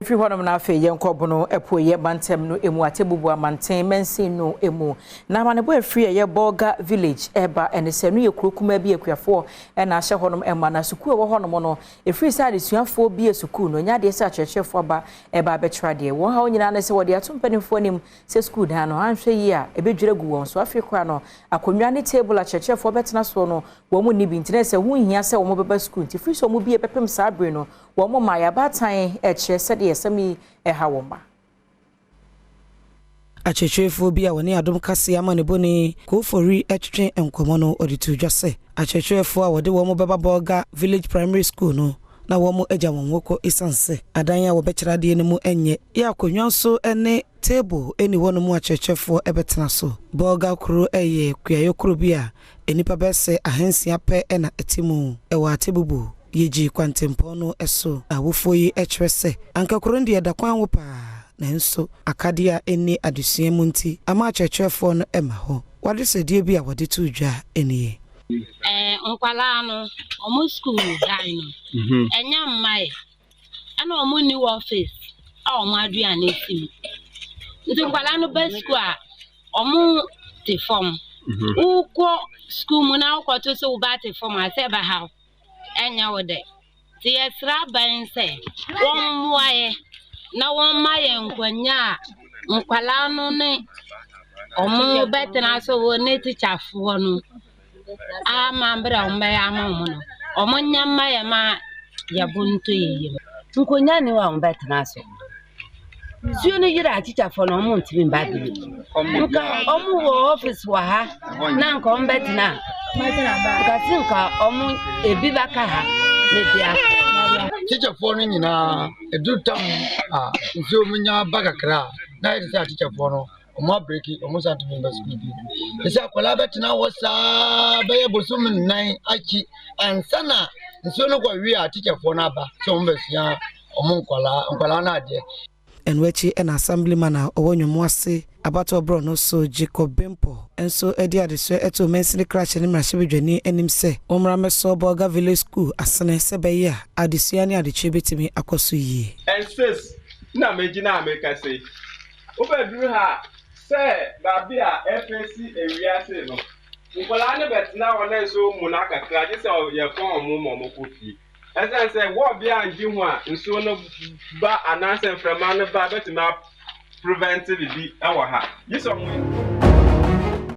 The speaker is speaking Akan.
Firi hɔnom no afei yɛnkɔ Bono Apueeɛ mantam no mu, Atebubu amanten mansin no mu. Na amanebɔ a ɛfiri ɛyɛ Bolga Village ɛreba ne sɛ, ɛno yɛ kuro kumaa bi a akuafoɔ na ahyɛ hɔnom ma. Na sukuu a ɛwɔ hɔnom no, ɛfiri sɛ adesuafoɔ bue sukuu no, ɛnyɛ adeɛ sɛ akyerɛkyerɛfoɔ aba ɛreba abɛkyerɛ adeɛ. Wɔn haw nyinaa ne sɛ wɔde ato mpanimfoɔ anim sɛ sukuu dan no, anhwɛ yie a, ɛbɛdwiri agu wɔn so. Afei koraa no, akonnwa ne table a akyerɛkyerɛfoɔ bɛtena soɔ no, wɔn nni bi. Nti na ɛsɛ ho nhia sɛ wɔbɛba sukuu. Nti firi sɛ wɔbue bɛpem saa bere no, Wɔn mmaeɛ abaatan kyerɛ sɛdeɛ asɛm yi ha wɔn mma. Akyerɛkyerɛfoɔ bi a wɔne Adom Kaseɛ amanebɔni Kofori twetwe nkɔmmɔ no de too dwa sɛ, akyerɛkyerɛfoɔ a wɔde wɔn bɛba Bolga Village Primary School no na wɔagya wɔn hɔ kɔ esiane sɛ adan a wɔbɛkyerɛ adeɛ no mu nyɛ yɛ akonnwa nso ne table nni hɔnom a akyerɛkyerɛfoɔ bɛtena so. Bolga kuro yɛ kuayɔ kuro bi a nnipa bɛyɛ sɛ ahansia pɛ na ɛte mu wɔ Atebubu. Yegye kwantempɔn no so. Awofoɔ yi kyerɛ sɛ anka kuro no deɛ da kwan ho paa, nanso akadeɛ a ɛnni adesua mu nti ama akyerɛkyerɛfoɔ no mma hɔ. W'adesrɛdeɛ bi a wɔde too dwa nie. Ɛɛ nkwadaa no wɔn sukuu dan no ɛnyɛ mmae ɛna wɔn nni office a wɔn aduane si mu nti nkwadaa no ba sukuu a wɔn te fam wokɔ sukuu mu na wokɔto sɛ wo ba te fam a sɛ ɛbɛhaw. ɛnyɛ wo dɛ. Nti yɛsrɛ aban sɛ wɔmmoa yɛ na wɔmma yɛn nkonnwa a nkwadaa no ne wɔn bɛtena so wɔ ne tikyafoɔ no ama berɛ a wɔbɛyɛ ama wɔn no, wɔnyɛ mma yɛn ma yɛn bo ntɔ yɛn yam. Nkonnwa nni hɔ a wɔbɛtena so. Nsuo no yiri a tikyafoɔ no wɔn ntumi mba bio. Nka wɔn wɔ ɔfis wɔ ha na nka wɔn bɛtena a, nka si nka wɔn ebi bɛka ha na ebi aka. Tikyafoɔ no nyinaa ɛduru tam a nsuo mu nya ba kakra a na ayɛ te sɛ atikyafoɔ no wɔn abreki wɔn san tumi ba sukuu bio. Te sɛ akwadaa bɛtena hɔ saa bɛyɛ bosom nnan akyi ansa na nsuo no kɔwe a tikyafoɔ no aba sɛ wɔn bɛsua wɔn nkwadaa nkwadaa no adeɛ. Ɛno akyi na Assemblyman a ɔwɔ Nwomoase abatoɔ borɔno so Jacob Bempɔh nso de adesrɛ too mansini krakye ne mmarahyɛbadwani anim sɛ wɔmmra mmɛsɔ Bolga Village School asene sɛ ɛbɛyɛ a adesua ne adekyerɛ bɛtumi akɔ so yie. Nsys na megyina a mekasa yi. Wobɛduru ha a, sɛ baabi a ɛfesi awia sei no, nkwadaa no bɛtena hɔ na nsuo muna kakra gye sɛ yɛpɔn wɔn ma wɔkɔ fie. Ɛsiane sɛ wɔ bea a ngye ho a nsuo no ba anaasɛ mframa no ba bɛtumi a prevent biribi wɔ ha. Gye sɛ wɔn.